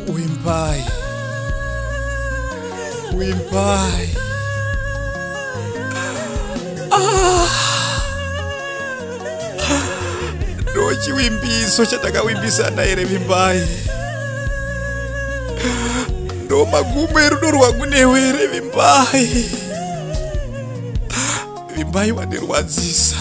Wimbai, Wimbai. Ndochiwimbiso chatakawimbisana here, Vimbai? Ndo magumo erudo rwangu newe here, Vimbai? Vimbai, wandirwadzisa.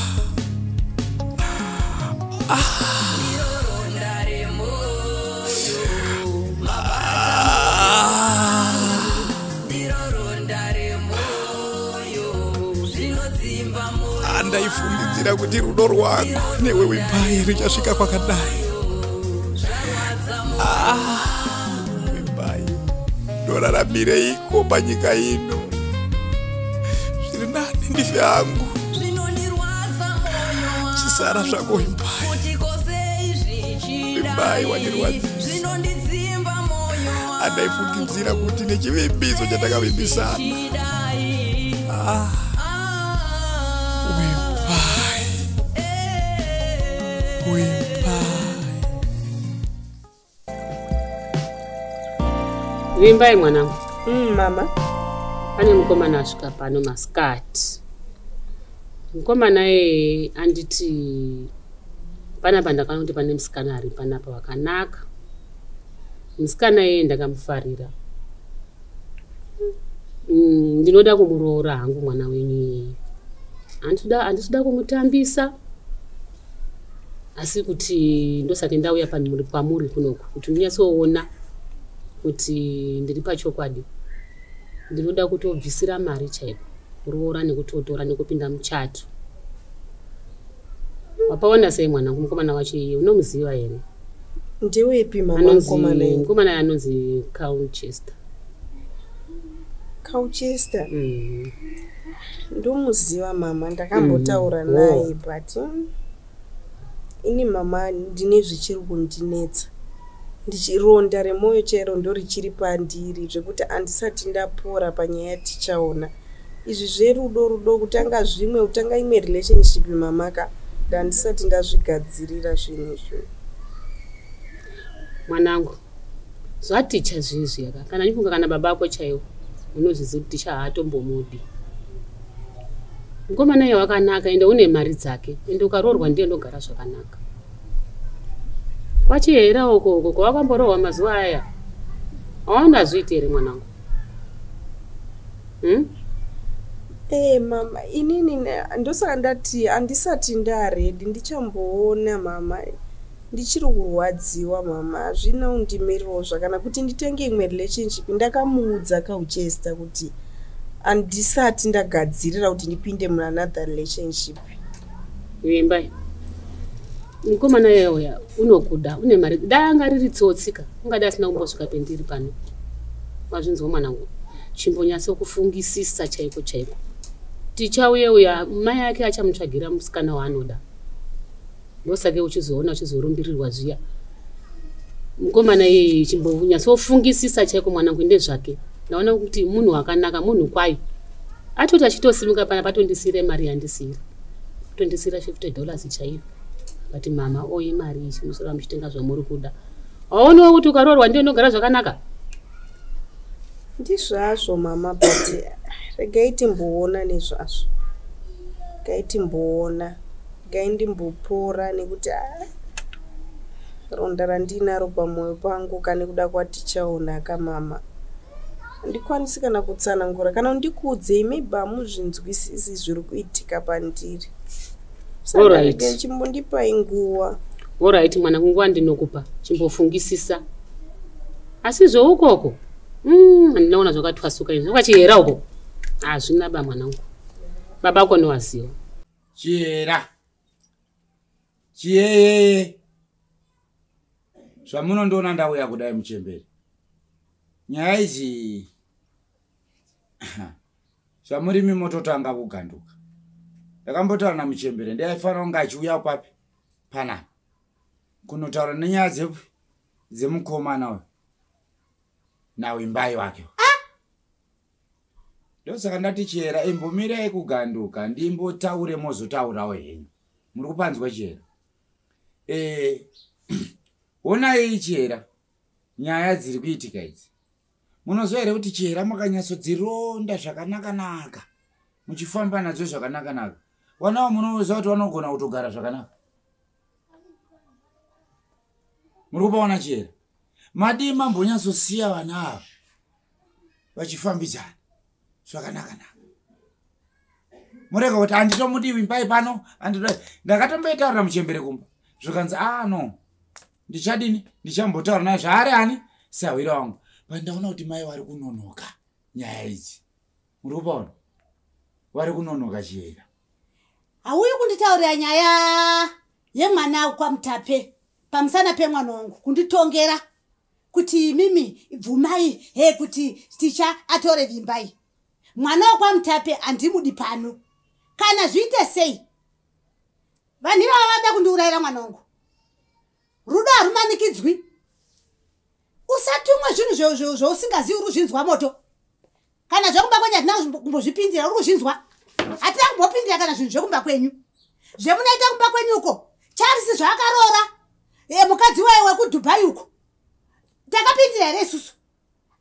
Andaifungidzira kuti rudo rwangu newe, Wimbai, richasvika kwakadai. Wimbai, ndoraramireiko panyika ino? Zviri nani ndife hangu. Chisara zvako, Wimbai. Wimbai, wandirwadzisa. Andaifungidzira kuti nechivimbiso chatakavimbisana. Wimbai, Wimbai. Vimbai, mwanangu. Mama. Pane mukomana asvika pano masikati. Mukomana iyeye anditi panapa ndakaona kuti pane musikana ari panapa wakanaka. Musikana iyeye ndakamufarira. Ndinoda kumuroora hangu mwana wenyu iyeye. Handisida kumutambisa, asi kuti ndosati ndauya pamuri kunoku kuti munyatsoona kuti ndiri pachokwadi. Ndinoda kutobvisira mari chaiko kuroora nekutotora nekupinda muchato. Wapaona sei, mwanangu, mukomana wacho iye? Unomuziva here? Ndewepi, mama, mukomana iye? Mukomana anonzi Colchester. Colchester? Ndomuziva, mama, ndakambotaura naye, but ini, mama, ndine zvichiri kundinetsa. Ndichironda remwoyo chairo ndo richiri pandiri, zvekuti handisati ndapora panyaya yatichaona. Izvi zverudo rudo, kutanga zvimwe, kutanga imwe relationship, mamaka, ndandisati ndazvigadzirira zvinhu izvo. Mwanangu, zvaticha zvezvi yaka kana ndifunga kana baba ako chaiwo unozviziva kuti ticha haatombomudi. Mukomana iye wakanaka, ende une mari dzake, ende ukaroorwa ndiye ndogara zvakanaka. Kwachihera uko uko kwawakamborohwa mazuva aya, hawana zviiti here, mwanangu? Mama, inini ndosaka ndati handisati ndaready. Ndichamboona, mama. Ndichiri kurwadziwa, mama. Hazvina kundimirirawo zvakanaka kuti nditenge imwe relationship. Ndakamuudza Kauchester kuti handisati ndagadzirira kuti ndipinde muna another relationship. Vimbai, mukomana uya unokuda, une mari. Dai anga riri tsotsika, ungadai asina kumbosvika pendiri pano. Wazvinzwa, mwanangu? Chimbonyatsokufungisisa chaiko chaiko. Tichauye uya, mai ake achamutsvagira musikana waanoda. Ndosake uchizoona uchizorumbirirwa zviya. Mukomana iyeye, chimbonyatsofungisisa chaiko, mwanangu. Ndezvake. Ndaona kuti munhu wakanaka, munhu kwayo. Atoti achitosimuka pana patondisiyire mari yandisiyira, tondisiyira $50 chaiyo. Akati, "Mama, oyi mari ichi, musora muchitenga zvamuri kuda." Waonawo kuti ukaroorwa ndiyo ndogara zvakanaka. Ndizvazvo, mama, but regai timboona nezvazvo. Regai timboona, regai ndimbopora, nekuti ronda randinaro pamwoyo pangu kane kuda kwatichaona kamama, handikwanisi kana kutsanangura kana ndikuudzei. Maybe hamuzvinzwisisi zviri kuitika pandiri. Saka regai, chimbondipai nguva. Alright, mwana, nguva ndinokupa. Chimbofungisisa. Asi zvoukoko, handinaona zvakatwasuka izvi. Wakachihera uko hazvina ba, mwanangu. Baba ako nowaziva. Chihera, chiyeyeye, zvamunondiona ndauya kudai, muchemberi, nyaya idzi zvamurimi mototanga kuganduka. Ndakambotaura namuchembere, ndiaifanira kunge achiuya papi panapa kunotaura nenyaya dzemukomana uyu nawimbai wake. Ndosaka ndati, Chihera, imbomirai kuganduka, ndimbotaure, mozotaurawo henyu. Muri kupanzwa, Chihera? Honai, Chihera. Nyaya dziri kuitika idzi. Munoziva here kuti Chihera makanyatsodzironda zvakanaka-naka. Muchifamba nadzo zvakanaka-naka. Vana munoziva kuti vanogona kutogara zvakanaka. Muri kupaona Chihera? Madii mambonyatsosiya vana ava vachifambidzana zvakanaka-naka. Murega kuti handitomudi Vimbai pano, ndakatomboitaurira muchembere kumba. Zvikanzi no. Ndichadini? Ndichambotaura naye zvaari ani? Sahwira wangu. Pandaona kuti mai vari kunonoka nyaya idzi. Muri kupaona? Vari kunonoka Chihera. Hauyi kunditaurira nyaya yemwana kwaMutape pamusana pemwana wangu kunditongera kuti mimi bvumai he kuti ticha atore Vimbai. Mwana wokwaMutape handimudi pano. Kana zviite sei? Vanhu ivava vada kundiurayira mwana wangu. Rudo harumanikidzwi. Usatumwe zvinhu zvausingazivi uri kuzvinzwa moto. Kana zvekumba kwenyu hatina kumbozvipindira uri kuzvinzwa. Hatina kumbopindira kana zvinhu zvekumba kwenyu. Zvemunoita kumba kwenyu uko. Charles zvaakaroora. Mukadzi waye wekuDubai uko. Takapindira here isusu?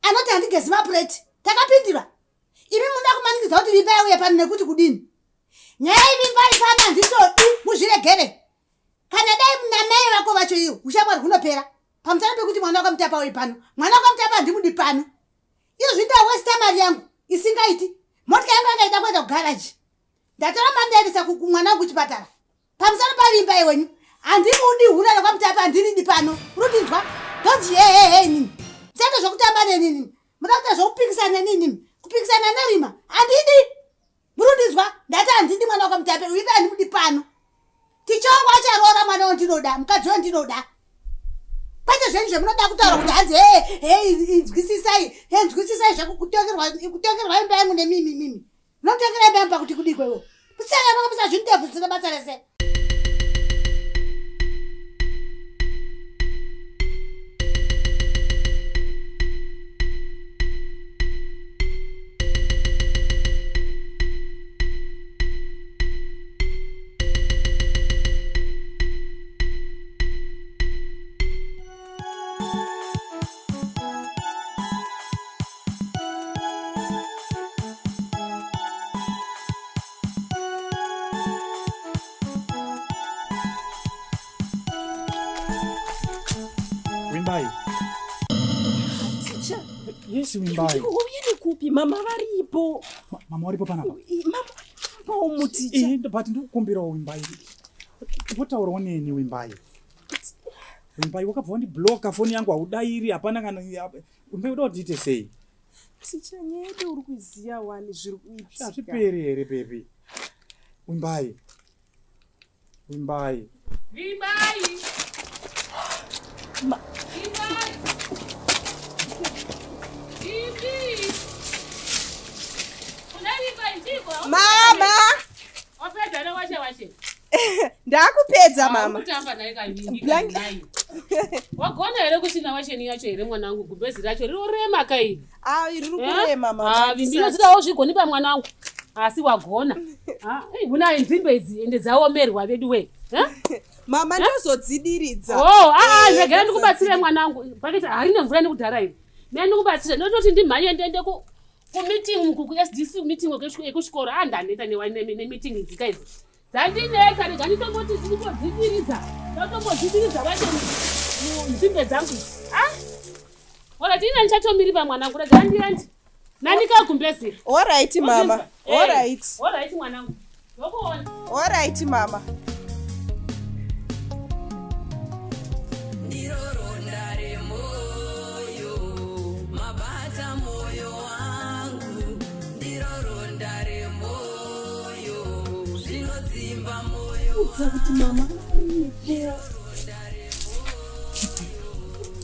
Anoti handigezi mapureti. Takapindira. Imi munoda kumanikidza kuti Vimbai uye pano nekuti kudini? Nyaya yeVimbai pano handitodi muzviregere. Kana dai namai vako vacho iyo ushamwari hunopera. Pamusana pekuti mwana wakaMutapa uye pano. Mwana wakaMutapa handimudi pano. Izvo zvindawesta mari yangu isingaiti. Motika yangu yanga ida kuenda kugaraji. Ndatora mari ndaendesa kumwana wangu kuchipatara. Pamusana paVimbai wenyu. Handimudi hura rakwaMutapa handiridi pano. Urikundinzwa? Ndonzi hehehe inini. Musaita zvokutamba nenini. Muda kuita zvokupikisana nenini. Kupikisana nerima. Handidi. Murikundinzwa? Ndati handidi mwana wakaMutape. Uyu handimudi pano. Ticha wangu acharoora mwana wandinoda, mukadzi wandinoda. Kwete zvenyu zvemunoda kutaura kuti hanzi he inzwisisai, he nzwisisai zvekutongerwa imba yangu nemimi mimi. Munotongera imba yangu pakuti kudii kwewo? Kusaka manga musazvindevu zvisina basa rese. Yes, Vimbai. Uyeni kupi? Mama varipo. Mama varipo panapa. Mama varipo muticha. But ndikukumbirawo Vimbai. Votaurawo neni Vimbai. Vimbai wakabva wandibloka foni yangu haudairi hapana kana Vimbai uda kuti ndiite sei? Ticha nyaya yedu uri kuziya wani zviri kuitika. Hazviperi here baby? Vimbai. Vimbai. Vimbai. Vimbai. Mama! Ndakupedza mama. Wagona here kusina wacheni yacho here mwana wangu gumbezi racho rinorema kai. Ah, riri kurema mama. Ah, ndinozidawo zvigoni pa mwana wangu. Asi wagona. Ah, una nzimbe idzi ende dzaomerwa vedu we. Mama ndozodzidiridza. Oh, ah, regera ndikubatsire mwana wangu. Paketi harina mvura nekudhara iri. Mina ndikubatsire. Ndototi ndimhanye ndiende ku meeting ku SDC meeting ekuchikoro. Ah, ndaneta ne meeting idzi kai. Dzandinetsa rega nditomboti ndimbodzidiridza. Ndotombodzidiridza vacho nzimbe dzangu idzi. Ah? Ora tina ndichatomiri pa mwana wangu. Rega ndiende. Nanika gumbezi. All right mama. All right. All right mwanangu. Ndokuona. All right mama. Udza kuti mama aripera.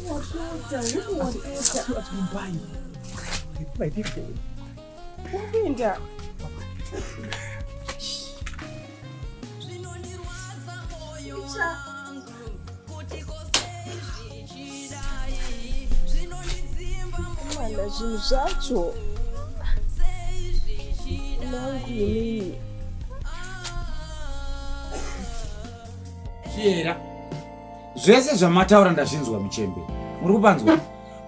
Watota, watota. Vimbai. Vimbai. Wapinda. Mwana zvinhu zvacho. Nangu inini. Chihera. Zvese zvamataura ndazvinzwa muchembe. Muri kupanzwa?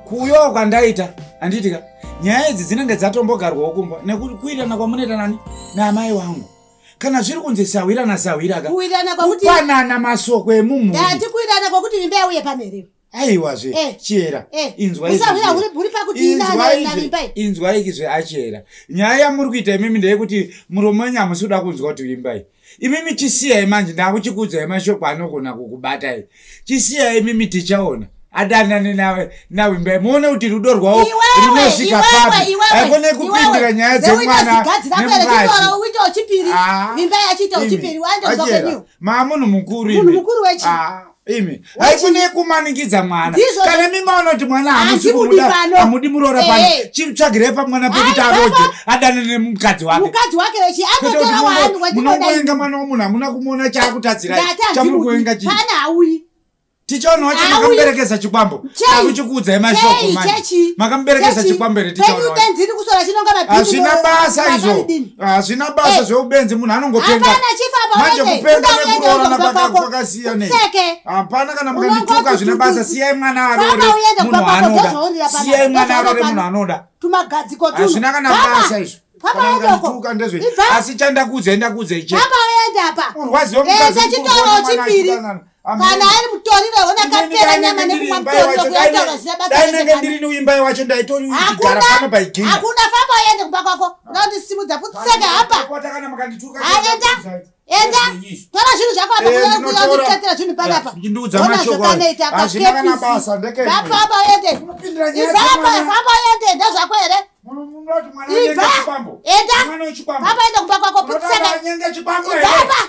Kuuyawo kwandaita handitika nyaya idzi dzinenge dzatombogarwawo kumba nekuwirirana kwamunoita nani naamai wangu. Kana zviri kunzi sahwira nasahwira ka Kuwirirana kwakuti kupanana masoko emumhuri. Ndati kuwirirana kwakuti vimbe auye pano here? Aiwazve Eh. Chiyera, Eh. inzwa Usahwira izvi. huri pakuti navimbai. Inzwa ikizve achiyera, nyaya yamuri kuita imimi ndeyekuti muromo wenyu hamusi kuda kunzwa kuti vimbai. Imimi chisiyai manje, ndakuchikuudzai mashoko anogona kukubatai. Chisiyai imimi, tichaona adanane nawe nawimbai, muone kuti rudo rwawo runosvika papi. Haikone kupindira nyaya dzemwana nemukadzi. Uite uchipiri. Ah, Vimbai achiita imi, uchipiri waende kumba Achera, kwenyu. maa munhu mukuru Munhu imi. mukuru wechi? Ah, imi haikune kumanikidza mwana. Ndizvo. Kana imi maona kuti mwana hamusi Handimudi kumuda, pano. hamudi muroora pano, Eh. chitsvagirei pamwana pekuti Ai, aroje, baba. adanane nemukadzi wake. Mukadzi wake wechi Kwete kuti anotora waani wandinoda. munongoenga mwana womunhu, hamuna kumuona chaakutadzirai. Ndati Chamuri handimudi. kuenga chii? Pana hauyi. Tichaona wacho Auyi. makamuberekesa chikwambo. Chei? Akuchikuudzai mashoko Chei, manje. chechi. Makamuberekesa Chechi. chikwambo here? Kwenyu Tichaona wacho. benzi riri kusora chinonga mabhini. Hazvina basa izvo, makadini. hazvina basa Eh. zveubenzi. Munhu anongopenga. Hapana chifa apa Manje uende. kupenga Kuda uende nekuroorana kumba kwako. kwakasiyana. Tseke. Hapana kana Unongoti mukandituka, hazvina tutu. basa. Siyai mwana Famba arore uende munhu kumba kwako, anoda. ndozvaurira pano. Siyai mwana Ndozvaurira arore pano. munhu anoda. Tumagadziko tuno. Hazvina kana Famba. basa izvo. Famba Kana uende uko. mukandituka ndezve Ibva. asi chandakuudzai, ndakuudzai chete. Famba uende apa. Urwaziwa mukadzi Enda mukuru chitoro kuona mwana uchipiri. achidanana. Kana ari mutoriro ona kapera nyama nekumwa mutoriro kuyataura zvisina basa Dai rese nenge pano. ndiri niwimbai wacho, ndaitorigara Hakuna pano paiginga. Hakuna, famba uende kumba kwako. Unondi putseke hapa. Kana mukandituka, Ah, enda. Enda. Tora zvinhu zvako apa. Eh, ndinotora. Kuyandikatira zvinhu panapa. Ndindiudza Ona mashoko ayo. zvakanoita Hazvina kana kakepisi. basa, ndeke- Famba apa uende. Unopindira nyaya Ibva apa, dzemwana. famba uende, ndezvako here? Munoti mwana anyenge Ibva. chikwambo. Enda. Mwana wechikwambo. Famba uende kumba kwako Unoti putseke. anyenge chikwambo Ibva here? apa.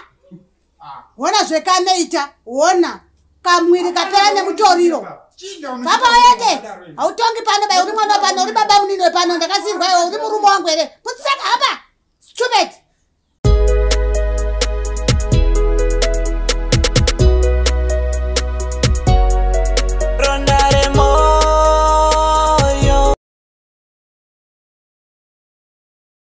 Wona zvekanoita, wona kamwiri kapera nemutoriro. Chinja unochita Papa uende. zvakadaro izvi. Hautongi pano bai, uri mwana wapano, uri baba munini wepano, ndakasirwa iwe, uri murume wangu here? Putseka apa. Stupid.